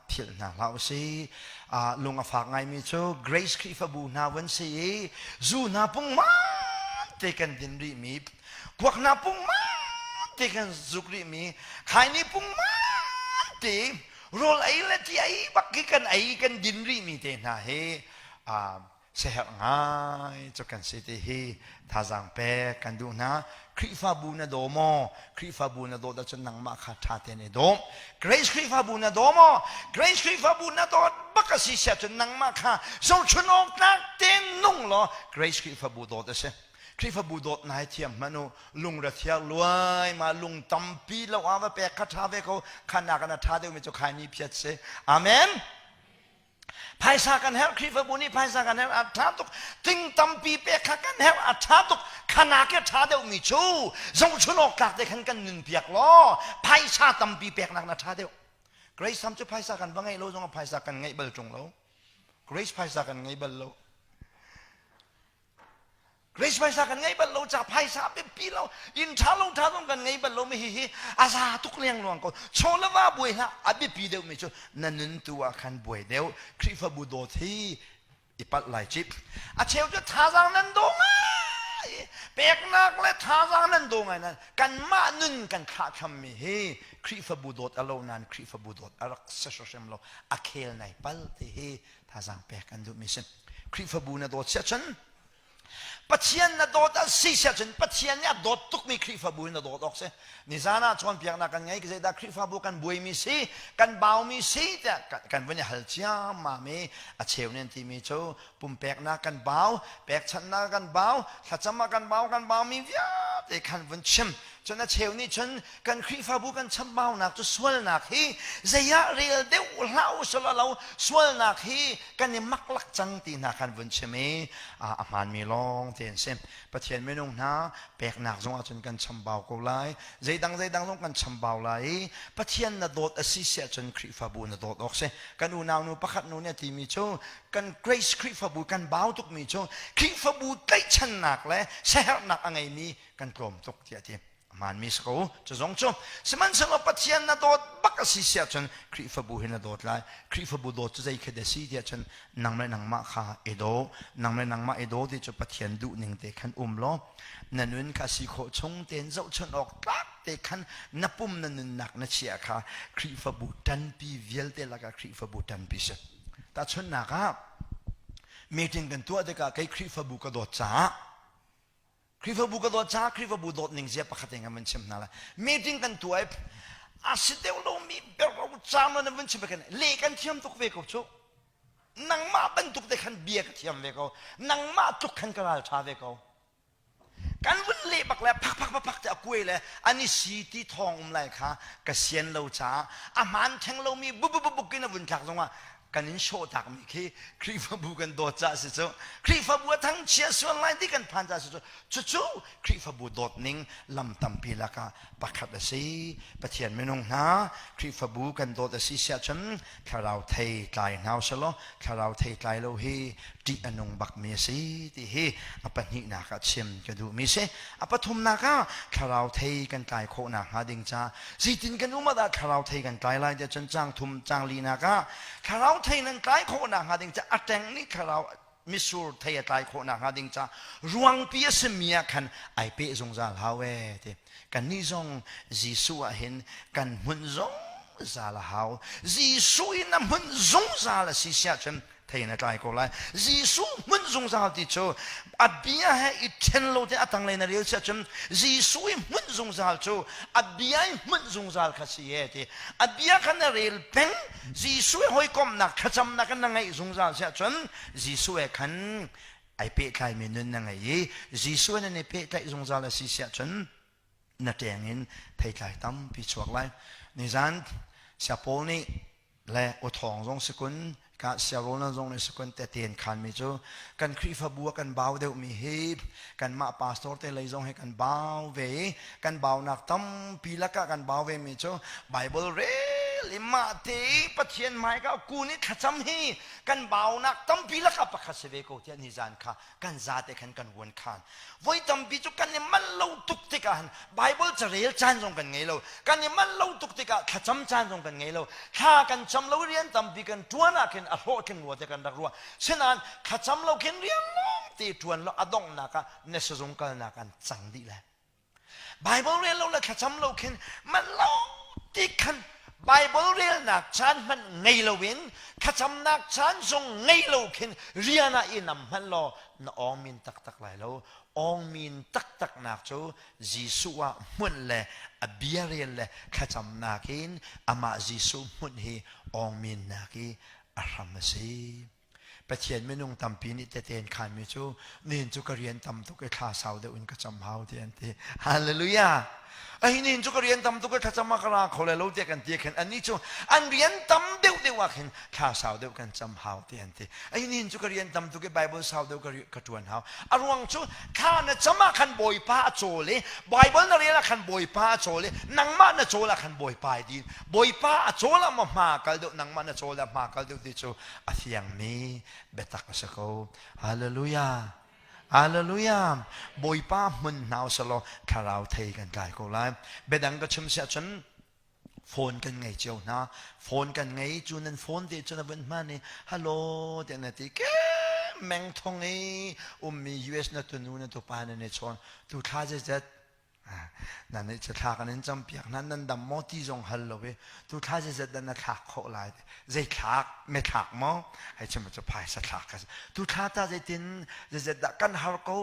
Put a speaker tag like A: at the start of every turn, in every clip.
A: Philh hna hlah usih. Lung a fak ngaimi cu Grace Khrihfabu hna vun si i zu hna pungman te kan din rihmi, kuak hna pungman te kan zuk rihmi, khaini pungman te rawl ei le ti ei bak hi kan ei kan din rihmi te hna hi siaherh ngai cu kan si ti hi thazaang pek kan duh hna. Khrihfabu na daw maw? Khrihfabu na dawt ahcun nangmah kha ṭha tein i dawm. Grace Khrihfabu na daw maw? Grace Khrihfabu na dawt bak a si siah cun nangmah kha zohchun awk tlak tein nung law Grace Khrihfabu dawt a si. Khrihfabu dawt nai thiam hmanh u lungre thiar luai ma lung tampi lo ah va pek kha ṭha ve ko khanak in a ṭha deuhmi cu khaini phiat si. Amen. Phaisa kan herh, Khrihfabu nih phaisa kan herh, a ṭha tuk. Ting tampi pek kha kan herh, a ṭha tuk. Khanak i a ṭha deuhmi cu zohchun awk tlak te khan kan nun piak law phaisa tampi peknak na ṭha deuh. Grace Sam cu phaisa kan va ngeih lo zongah phaisa kan ngeih bal ṭung lo. Grace phaisa kan ngei bal lo. Grace phaisa kan ngei bal lo ca phaisa biapi lo inn ṭha lo ṭha zong kan ngei bal lo mi hihi a za tuk lengluang ko chaw le va buai hlah a biapi deuh mi cu na nun tu ah khan buai deuh Khrihfabu dawt hi i palh lai cip a cheu cu thazaang nan do ngai peknak le thazaang nan do ngai nan kanmah nun kan thlahthlam mi hi Khrihfabu dawt a lo nain Khrihfabu dawt a rak si hrim lo a khel nai pal ti hi thazaang pek kan duh mi si Khrihfabu na dawt siah cun Pathian na dawt a si siah cun Pathian nih a dawt tukmi Khrihfabu na dawt awk si. Nizan ah cawnpiaknak kan ngei zeidah Khrihfabu kan buaimi si, kan baumi si tiah kan vun i hal ciammam i a cheu nih an timi cu pumpeknak kan bau, pekchanhnak kan bau, thlacam ah kan bau, kan baumi vialte khan vun chim. Cun a cheu nih cun kan Khrihfabu kan chambaunak cu sualnak hi zeiah rel deuh hlah u selaw lo sualnak hi kan i maklak cang ti hna khan vun chim i a hmaanmi lawng te an si. Pathian minung hna peknak zong ahcun kan chambau ko lai. Zeidang zeidang zong kan chambau lai i Pathian na dawt a si si ahcun Khrihfabu na dawt awk si. Kan unau nu pakhat nu nih a timi cu kan Grace Khrihfabu kan bau tukmi cu Khrihfabu tlaihchannak le siaherhnak a ngeimi kan tlawm tuk tiah a ti hmaanmi si ko cu zong cu sihmanhsehlaw Pathian na dawt bak a si si ahcun Khrihfabu hi na dawt lai Khrihfabu dawt cu zei khi dah si tiah cun nang le nangmah kha i daw nang le nangmah i daw ti cu Pathian duh ning te khan um law na nun kha si khawh chung tein zohchunh awk tlak te khan na pum na nunnak na chia kha Khrihfabu ṭanpi vialte lakah Khrihfabu ṭanpi si tahchunhnak ah meeting kan tuah tikah kei Khrihfabu ka dawt caah Khrihfabu ka dawt caah Khrihfabu dawt ning zia pakhat in kan van chim hna lai. Meeting kan tuah i a si deuh lomi berro caan na van chim kan le kan thiam tuk ve ko cu. Nangmah bantuk te khan bia ka thiam ve ko. Nangmah tluk khan ka ral tha ve ko. Kan vun leh bak le phak phak phak phak te a kuai le an i si ti thawng um lai kha ka sian lo caah a hmaan theng lomi bu bu bu buk in a vun thlak zongah kan in sawhtakmi khi Khrihfabu kan dawt caah si cu Khrihfabu a thangchia sual lai ti kan phan caah si cu cucu Khrihfabu dawt ning lam tampi lakah pakhat a si Pathian minung hna Khrihfabu kan dawt a si siah cun thlarau thei tlai hna usih thlarau thei tlai lo hi ṭih a nung bakmi a si ti hi a pahnihnak ah chim ka duhmi si a pathumnak ah thlarau thei kan tlai khawh nakhnga ding ca zeitin kan um ah dah thlarau thei kan tlai lai tiah cun caang thum caang linak ah thlarau thei nan tlai khawh nakhnga ding ca a ṭeng nih thlarau misur thei a tlai khawh nakhnga ding ca ruangpi a simi ah khan ai peh zungzal hau e ti kannih zong Jesuh ah hin kan hmun zungzal a hau Jesuh in a hmun zungzal a si siah cun thei na tlai ko lai Jesuh hmun zungzal ti cu a bia he i ṭhen lo te a tanglei na rel siah cun Jesuh i hmun zungzal cu a bia i hmun zungzal kha si e ti a bia kha na rel peng Jesuh i hawikomhnak thlacamnak na ngeih zungzal siah cun Jesuh he khan ai pehtlaimi nun na ngei i Jesuh nan i pehtlaih zungzal a si siah cun na ṭeng in theitlai tampi chuak lai nizan sia Paul nih le awthawng zong si kun ka siarolna zong nih si kun teten khanmi cu kan Khrihfabu ah kan bau deuhmi hi kanmah pastor te lei zong hi kan bau ve i kan baunak tampi lakah kan bau ve mi cu Bible rel. rel i mah te i Pathian hmaika kun i thlacam hi kan baunak tampi lakah pakhat si ve ko tiah nizan kha kan zate khan kan vuan khan. Voi tampi cu kan i manh lo tuk tikah han Bible carel caan zong kan ngei lo. Kan i manh lo tuk tikah thlacam caan zong kan ngei lo. Thla kan cam lo i rian tampi kan ṭuan ah khin a hlawhtling rua te kan rak ruah. Sinain thlacam lo khin rian lawng te ṭuan lo a donghnak ah na sizung kalnak an cang dih lai. Bible rel lo le thlacam lo khin manh lo ti khan Bible relnak caan hmanh ngei loin thlacamnak caan zong ngei lo khin rian ah i nam hmanh law na awngmin taktak lai lo. Awngmin taktaknak cu Jesuh ah hmunh le a bia rel le thlacamnak in amah Jesuh hmunh hi awngminnak i a hram a si. Pathian minung tampi nih tete an khanmi cu nihin cu ka rian tam tuk i thla sau deuh in ka cam hau ti an ti. Hallelujah! Ai nihin cu ka rian tam tuk i thlacam ah ka ra kho lai lo tiah kan ti khin annih cu an rian tam deuh deuh ah khin thla sau deuh kan cam hau ti an ti. Ai nihin cu ka rian tam tuk i Bible sau deuh ka, ka ṭuan hau. A ruang cu thla na cam ah khan Bawipa a cawl i Bible na rel ah khan Bawipa a cawl i nangmah na cawl ah khan Bawipa ai din. Bawipa a cawl ah maw hma kal deuh nangmah na cawl ah hma kal deuh ti cu a fiangmi biatak a si ko. Hallelujah. Hallelujah. Bawipa hmun hna usalaw thlarau thei kan tlai ko lai. Biadang ka chim siah cun phone kan ngei cio hna. Phone kan ngei cu nan phone te cun a vun hman i hello tiah na ti ke meng thong i ummi US na tunu na tupa nan i chawn tu thla zeizat Nan nih cu thla kan in campiak hna nan dam maw ti zong hal lo i tu thla zeizat dah na thlak khawh lai zei thlak me thlak maw hei chim cu phaisa thlak ka tu thla ta zeitin zeizat dah kan har ko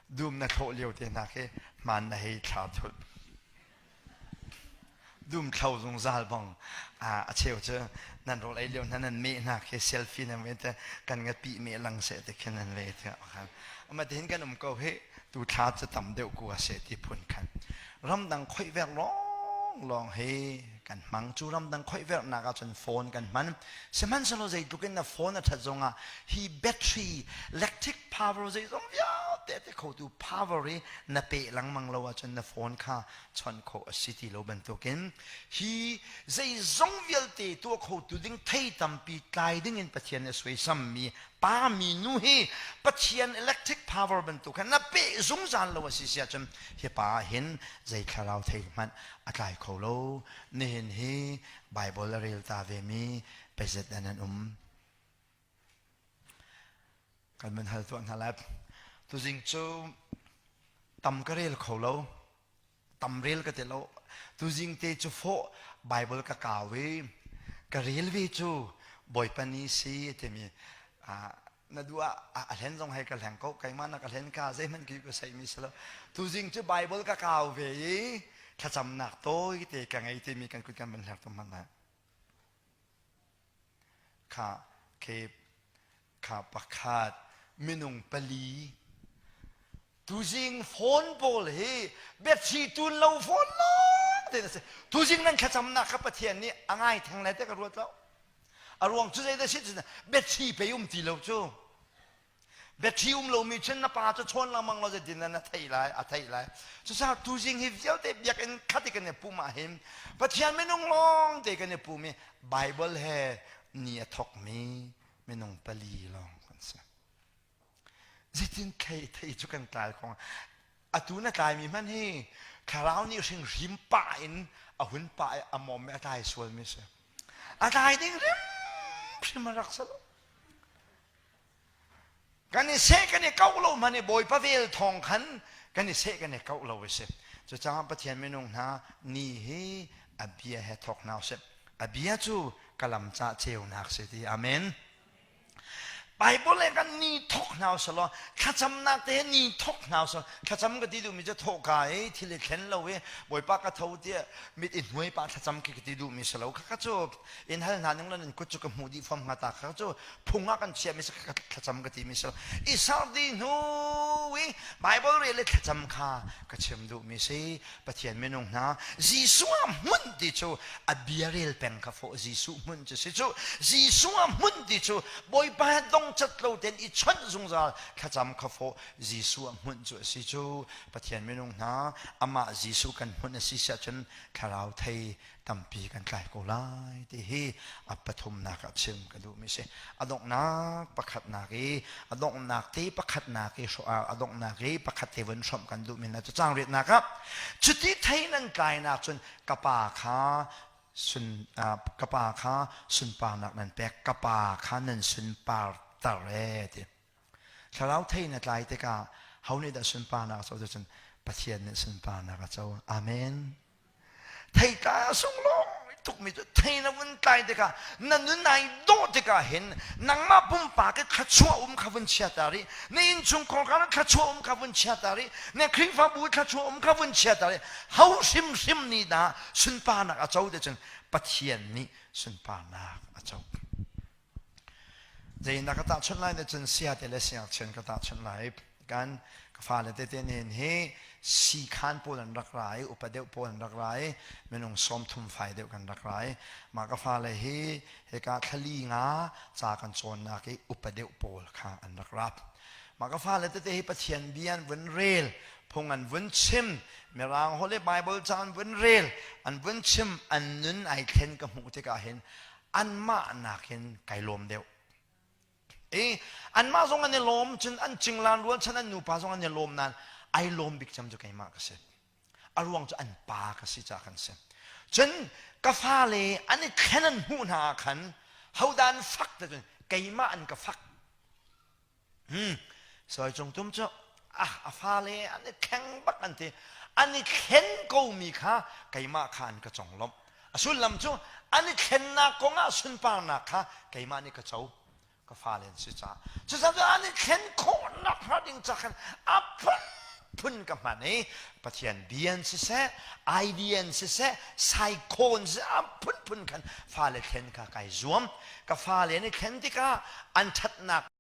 A: dum na thlawh lio te hna khi hmaan na hei thla thulh Dum thlo zungzal bang a cheu cu nan rawl ei lio hna nan meh hna khi selfie nan ve te kan ngapi meh lang seh te khin nan ve te khan ama tihin kan um ko hi tu thla cu tam deuh ku a se ti phun khan ramdang khoih ver lawng lawng hi kan hmang cu ramdang khoih ver nak ah cun phone kan hman sihmanhsehlaw zeitluk in na phone a that zong ah hi battery electric power zeizong vialte te khotu power hi na pe lengmang lo ahcun na phone kha chawnh khawh a si ti lo bantukin hi zeizong vialte tuah khotu ding thei tampi tlai dingin Pathian nih a suaisammi pa mi nu hi Pathian electric power bantuk khan na peh zungzal lo a si si ahcun hi pa ah hin zei thlarau thei hmanh a tlai kho lo nihin hi Bible a rel ta ve mi pezet an an um kan van hal tuah hna lai tuzing cu tam ka rel kho lo tam rel ka ti lo tuzing te cu fawh Bible ka kau i ka rel ve cu Bawipa ni si timi na duh ah a hlen zong hei ka hleng ko keimah na ka hlen ka zeihmanh ki ka seimi si lo tuzing cu Bible ka kau ve i thlacamnak tawi te ka ngei timi kan kut kan van hler tum hmanh kha ke kha pakhat minung pali tuzing phone pawl hi biathli tun lo phone lawng te na si tuzing nan thlacamnak kha Pathian nih a ngai theng lai te ka ruat lo a ruang cu zei dah si biathli pei um ti lo cu biathli um lomi cun na pa cu chawn lengmang lo zeitin na theih lai a theih lai cucaah tuzing hi vialte biakinn khat i kan i pum ah hin Pathian minung lawng te kan i pum i Bible he ni a thawkmi minung pali lawng kan si zeitin thei thei cu kan tlai kong atu na tlaimi hmanh hi thlarau nih hringhrim pah in a hun pah i a mawm i a tlai sualmi si a tlai ding hrimhrim a rak si lo Kan i seh kan i kauh lo hmanh i Bawipa vel thawng khan kan i seh kan i kauh lo a si. Cucaah Pathian minung hna ni hi a bia he thawk hna usih. A bia cu ka lam ca ceunak si ti. Amen. Bible le kan ni thawk hna usih law thlacamnak te he ni thawk hna usih. Thlacam ka ti duhmi cu thawhka i thil i thlen lo i Bawipa ka tho tiah mit i hnuai pah thlacam khi ka ti duhmi si lo. Khakha cu in hal hna ning lo nan kut cu ka hmuh dih fom hnga ta kha cu phung ah kan chiahmi si thlacam ka timi si i sardi hnu i Bible rel i thlacam kha ka chim duhmi si Pathian minung hna Jesuh ah hmun ti cu a bia rel peng kha fawh Jesuh hmun cu si cu Jesuh ah hmun ti cu Bawipa dong. Dongcat lo tein i chawnh zungzal thlacam kha fawh Jesuh ah hmunh cu a si cu. Pathian minung hna amah Jesuh kan hmunh a si siah cun thlarau thei tampi kan tlai ko lai ti hi a pathumnak ah chim ka duhmi si. A donghnak pakhatnak i a donghnak te pakhatnak i a donghnak i pakhat te vun hrawmh kan duhmi hna cu caang riatnak ah cuti thei nan tlainak cun ka pa kha sun ka pa kha sunparnak nan pek ka pa kha nan sunparter e ti. Thlarau thei na tlai tikah ho nih dah sunparnak a co cun Pathian nih sunparnak a co. Amen. Theitlai a sunglawi tukmi cu thei na vun tlai tikah na nun ai dawh tikah hin nangmah pumpak i thluachuah um kha vun chia ta rih na innchungkhar kha thluachuah um kha vun chia ta rih na Khrihfabu thluachuah um kha vun chia ta rih ho hrimhrim nih dah sunparnak a co te cun Pathian nih sunparnak a co. Zeinak ka tahchunh lai na cun siate le siangchian ka tahchunh lai. Kan ka fale tete nen hi siikhan pawl an rak ra i upa deuh pawl an rak ra i minung 30 fai deuh kan rak ra i mah ka fale hi hika thlali nga ca kan cawnnak i upa deuh pawl kha an rak ra. Mah ka fale tete hi Pathian bia an vun rel, phung an vun chim, Mirang holh i Bible ca an vun rel, an vun chim, an nun ai thlen ka hmuh tikah hin anmah nakin kai lawm deuh. I anmah zong an i lawm cun an cinglan rualchan an nupa zong an i lawm nain ai lawm bik cem cu keimah ka si. A ruang cu an pa ka si caah kan si. Cun ka fale an i thlen an hmuh hna ah khan hodah an fak te cun keimah an ka fak. Hmm. Soi cung tum cu ah a fale an i thleng bak an ti. An i thlen komi kha keimah kha an ka conglawmh. A sullam cu an i thlennak kongah sunparnak kha keimah nih ka co. Ka fale an si caah. Cucaah an i thlen khawhnak hnga ding ca khan a phunphun ka hman i Pathian bia an siseh, idea an siseh, psycho an siseh, a phunphun khan fale thlen kha kai zuam. Ka fale an i thlen tikah an ṭhatnak.